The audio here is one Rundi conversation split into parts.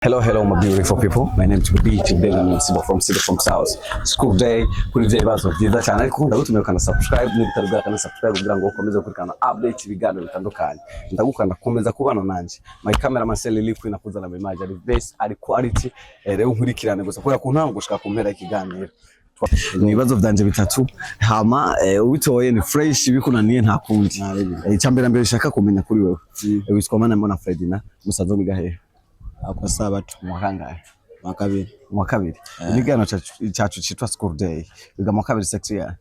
Hello, hello, my beautiful people. My name is Beach Benjamin Sibo from Sibo from South. School day kuri byo ibibazo byiza cyane, ariko ndagutumiye ukana subscribe niba utarabwira, kana subscribe kugira ngo ukomeze gukurikirana update, ibiganiro bitandukanye. Ndagukunda, komeza kubana nanje. My camera Marcel Lili nakuzana mu image ari best, ari quality. Rero nkurikirane gusa kubera ku ntango gushika ku mpera y'ikiganiro. Ni ibibazo vyanje bitatu, hama ubitoye ni fresh, bikunaniye nta kundi. Icyambere mbere shaka kumenya kuri wewe. Witwa Manambona Fredina, musaza wiga hehe? Ako Sabato. Mu wa kangahe? Wa kabiri. Mu wa kabiri. Ibiganiro cyacu citwa School Day. Wiga mu wa kabiri, section ya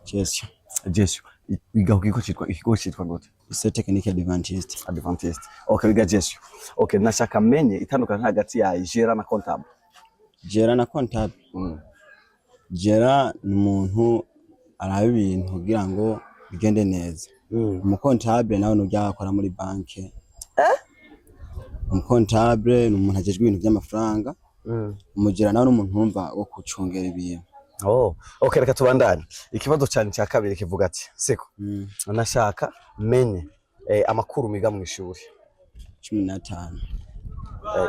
Gestion. Gestion. Wiga ku kigo citwa, ikigo citwa gute? Lycée Technique Adventiste. Adventist. Okay, wiga gestion. Okay, nashaka menye itandukanye hagati ya gérant na comptable. Gérant na comptable. Gérant ni umuntu araba ibintu kugira ngo bigende neza. Umucomptable nawe nurya akora muri banke. Umucomptable ni umuntu ajejwe ibintu vy'amafaranga. Umugérant nawe ni umuntu wumva wo gucungera ibintu. Oh, okay, reka tubandanye. Ikibazo cyane cya kabiri kivuga ati, siko? Nashaka menye amakuru miga mu ishuri. 15.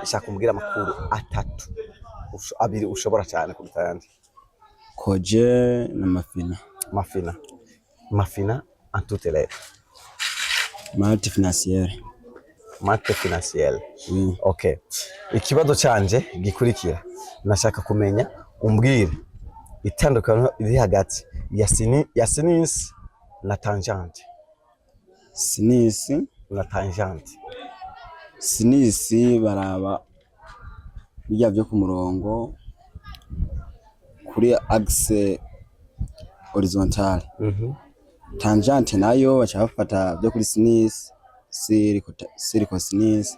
Shaka umbwire amakuru atatu. Abiri ushobora cyane kuruta ayandi. Koje na mafina. Mafina. Mafina en toutes lettres. Maths financière. Maths financière. Oui. Okay. Ikibazo canje gikurikira. Nashaka kumenya umbwire itandukaniro riri hagati ya sinus na tangente. Sinus. Na tangente. Sinus baraba birya vyo ku murongo kuri axe horizontal. Tangente nayo baca bafata vyo kuri sinus sur cosinus,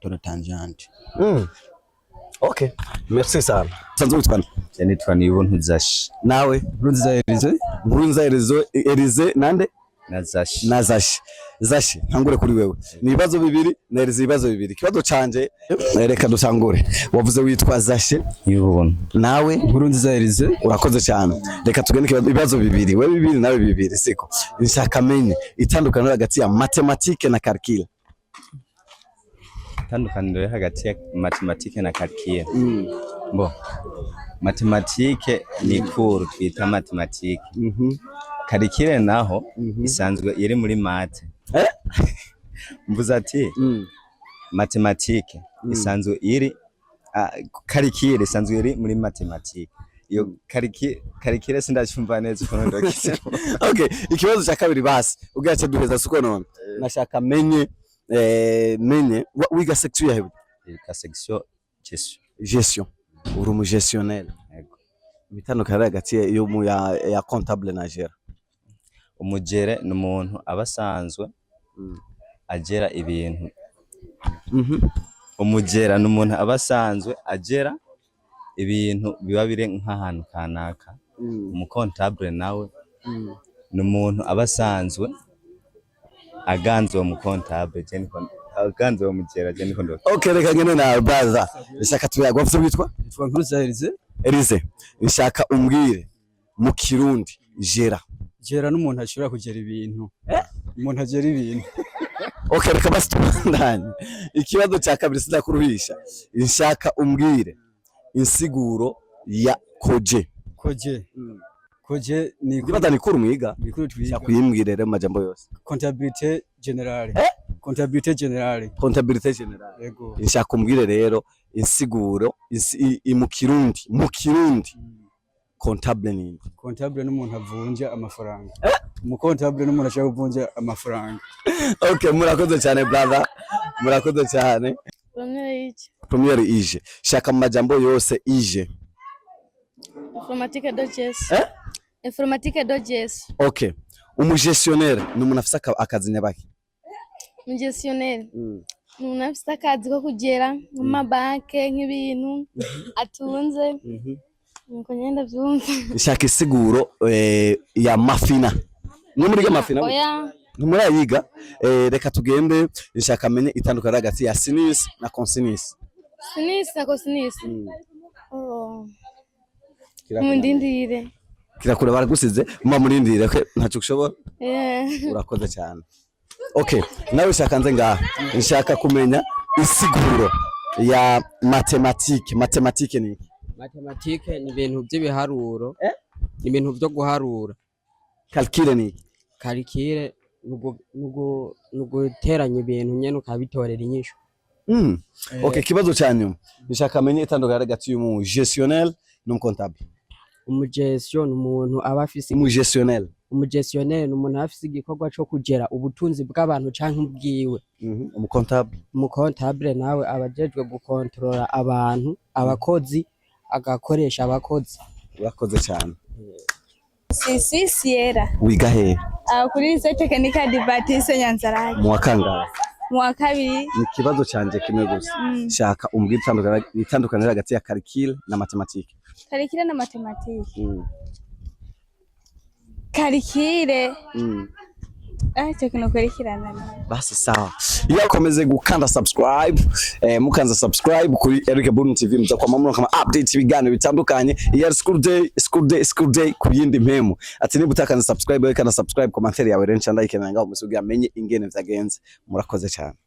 tubona tangente. Okay. Merci sana. Sanzwe witwa nde? Je nitwa Nibuntu Zashi. Nawe? Nkurunziza Elize. Nkurunziza Elize, Elize nande? Na Zashi. Na Zashi. Zashi, ntangure kuri wewe. Ni ibibazo bibiri na Elize, ibibazo bibiri. Ikibazo canje, reka dusangure. Wavuze witwa Zashi? Nibuntu. Nawe? Nkurunziza Elize. Urakoze cyane. Reka tugende ibibazo bibiri. Wewe bibiri, nawe bibiri, siko? Nshaka menye itandukaniro hagati ya mathématique na calcul. Itandukaniro riri hagati ya mathématique na calcul. Bo. Mathématique ni cours twita mathématique. Calcul naho isanzwe iri muri maths. Eh? Mvuze ati mathématique isanzwe iri, calcul isanzwe iri muri mathématique. Iyo calcul sindacumva neza ukuntu ndokise. Okay, ikibazo cya kabiri basi. Ubwace duheza, siko none? Nashaka menye wiga section yawe? Ka section gestion. Gestion. Uri umu gestionnaire. Yego. Itandukaniro hagati yo mu ya comptable na gérant. Umugérant ni umuntu aba asanzwe agera ibintu. Umugérant ni umuntu aba asanzwe agera ibintu biba biri nk'ahantu kanaka. Umucomptable nawe ni umuntu aba asanzwe aganza uwo mucomptable, je niko aganza uwo mugérant, je niko ndo. Okay, reka ngene nawe brother. Nshaka tuyagwa wavuze witwa? Nitwa Nkurunziza Elize. Elize, nshaka umbwire mu Kirundi gérant. Gérant n'umuntu ashobora kugera ibintu. Umuntu agera ibintu. Okay, reka basi tubandanye. Ikibazo cya kabiri sindakuruhisha. Nshaka umbwire insiguro ya koje. Koje. Koje ni Ndibaza ni cours mwiga. Ni cours twiga. Nshaka uyimbwire rero mu majambo yose. Comptabilité générale. Comptabilité générale. Comptabilité générale. Yego. Nshaka umbwire rero insiguro mu Kirundi comptable ni? Comptable n'umuntu avunja amafaranga. Umucomptable n'umuntu ashaka kuvunja amafaranga. Okay, murakoze cyane brother. Murakoze cyane. Première IG. Première IG. Shaka mu majambo yose IG. Informatique de gestion. Eh? Informatique de gestion. Okay. Umugestionnaire ni umuntu afise akazi nyabaki? Umugestionnaire. Ni umuntu afise akazi ko kugera mu mabanke nk'ibintu atunze. Nuko nyene ndavyumva. Shaka isiguro ya mafina. Ni muri mafina? Oya. Ntimurayiga? Reka tugende, nshaka menye itandukaniro hagati ya sinus na cosinus. Sinus na cosinus. Oh. Mundindire. Kirakure, baragusize, muba murindire. Okay, ntaco ushobora. Urakoze cyane. Okay, nawe shaka nze ngaha, nshaka kumenya isiguro Ya mathématique. Mathématique ni iki? Mathématique ni ibintu by'ibiharuro, ni ibintu byo guharura. Calcul ni iki? Calcul ni uguteranya ibintu nyene ukabitorera inyishu. Okay, ikibazo ca nyuma, nshaka amenye itandukaniro hagati y'umu gestionnaire n'umucomptable. Umugestion ni umuntu aba afise Umugestionnaire. Umugestionnaire ni umuntu aba afise igikorwa co kugera ubutunzi bw'abantu canke ubwiwe. Umucomptable? Umucomptable nawe aba ajejwe gukontorora abantu, abakozi, agakoresha abakozi. Urakoze cyane. Sisi Sierra. Wiga hehe? Kuri Lycée Technique Adventiste Nyanzarake. Mu wa kangahe? Mu wa kabiri. Ni ikibazo canje kimwe gusa. Shaka umbwire itandukaniro hagati ya calcul na mathématique. Calcul na mathématique. Calcul. Ah, icyo kintu ukurikirana. Basi sawa, iyo akomeze gukanda subscribe, mukanza subscribe kuri Eric Boon TV, muza kwama muronka ama update, ibiganiro bitandukanye. Iyo ari school day, school day, school day ku yindi mpemu. Ati niba utakanda subscribe, we kanda subscribe. Commentaire yawe rero nca ndayikenera ngaho musi kugira amenye ingene vyagenze. Murakoze cyane.